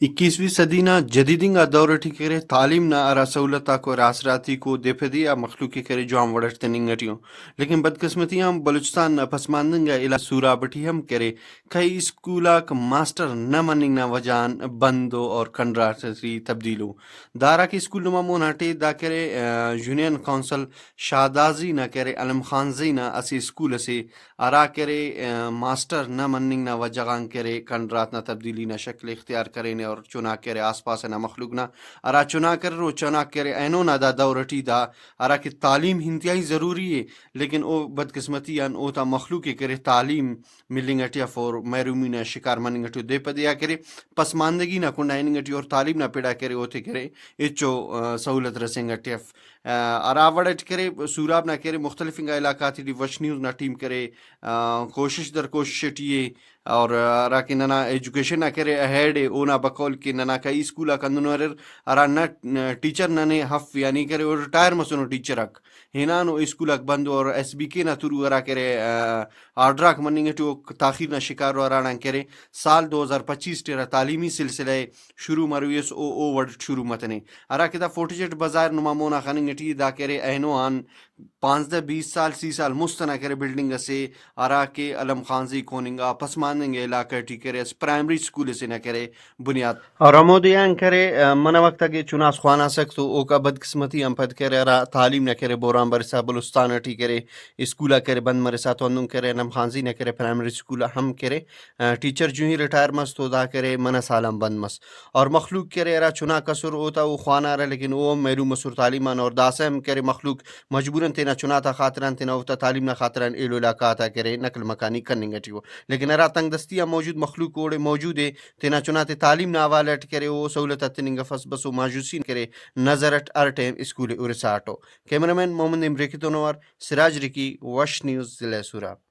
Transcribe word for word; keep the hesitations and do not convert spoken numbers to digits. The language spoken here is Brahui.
اکیسویں صدی نا جدید انگا دور ٹی کہ ارے، تعلیم نا ہرا سہولت آک و ہرا آسراتی کو دے پہ دے آ مخلوق ءِ کہ ارے جوان وڑ اٹ تننگ ٹی ءُ۔ لیکن بدقسمتی آن بلوچستان نا پسماندنگا علاقہ سوراب ٹی ہم کہ ارے کئی اسکول آک ماسٹر نہ مننگ نا وجہ آن بند ءُ اور کنڈرات ٹی تبدیل ءُ۔ دا ہرا کہ اسکول نما مون آ ٹی دا کہ ارے، آ، یونین کونسل شاہدازی نا کہ ارے علم خان زئی نا اسہ اسکول اسے ہرا کہ ارے، آ، ماسٹر نہ مننگ نا وجہ غان کہ ارے کنڈرات نا تبدیلی نا شکل اختیار کرینے اور چناک کہ ارے آس پاس ئنا مخلوق نا ہرا چناک اریر، او چناک کہ ارے اینو نا دا دور ٹی دا ہرا کہ تعلیم انتہائی ضروری ءِ، لیکن او بدقسمتی آن اوتا مخلوق ءِ کہ ارے تعلیم ملنگ ٹی اف اور محرومی نا شکار مننگ ٹی ءُ۔ دے پہ دے آ کہ ارے پسماندگی نا کنڈا ہننگ ٹی اور تعلیم نا پڑا کہ ارے اوتے کہ ارے ہچو، آ، سہولت رسینگ ٹی اف۔ آ، ہرا وڑ اٹ کہ ارے سوراب نا کہ ارے مختلف انگا علاقہ غاتے ٹی وش نیوز نا ٹیم کہ ارے، آ، کوشش در کوشش ٹی ءِ اور ہرا کہ ننا ایجوکیشن نا کہ ارے ہیڈ ءِ اونا بقول کہ ننا کئی اسکول آک ہندنو اریر ہرا نہ ٹیچر ننے اف، یعنی کہ ارے او ریٹائر مسنو ٹیچر آک، ہنانو اسکول آک بند ءُ اور ایس بی کے نا تھرو ہرا کہ ارے، آ، آرڈر آک مننگ ٹی او تاخیر نا شکار ءُ، ہراڑان کہ ارے سال دو ہزار پچیس ٹی ہرا تعلیمی سلسلہ ءِ شروع مروئی اس او، او وڑ اٹ شروع متنے۔ ہرا کہ دا فوٹیج اٹ بظاہر نما مونا خننگ ٹی دا کہ ارے اینو آن پانزدہ بیس سال، سی سال مست ئنا کہ ارے بلڈنگ اسے ہرا کہ علم خان زئی کوننگا پسماندنگ علاقہ ٹی کہ ارے اسہ پرائمری اسکول اسے نا کہ ارے بنیاد۔ اور ہمودے آن کہ ارے، آ، منہ وخت اگہ چناس خواناسک تو اوکا بدقسمتی آن پد کہ ارے ہرا تعلیم نا کہ ارے بحران برسا بلوچستان ٹی کہ ارے اسکول آک کہ ارے بند مرسا تو ہندن کہ ارے علم خان زئی نا کہ ارے پرائمری اسکول ہم کہ ارے، آ، ٹیچر جوہی ریٹائر مس تو دا کہ ارے منہ سال آن بند مس۔ اور مخلوق کہ ارے ہرا چناک ئسر اوتا او خوانارہ، لیکن او ہم محروم مسر تعلیم آن، اور داسہ ہم کہ ارے مخلوق مجبوراً تینا چنا تا خاطران، تینا اوفتا تعلیم نا خاطران ایلو علاقہ غاتا کہ ارے نقل مکانی کننگ ٹی ءُ۔ لیکن ہرا تنگ دستی آ موجود مخلوق اوڑے موجود ءِ، تینا چنا تے تعلیم نا حوالہ اٹ کہ ارے او سہولت آ تننگ افس، بس او مایوسی کہ ارے نظر اٹ ہر ٹائم اسکول ءِ ہرسا اٹو۔ کیمرہ مین محمد امریکی تون اوار سراج رکی، وش نیوز، ضلع سوراب۔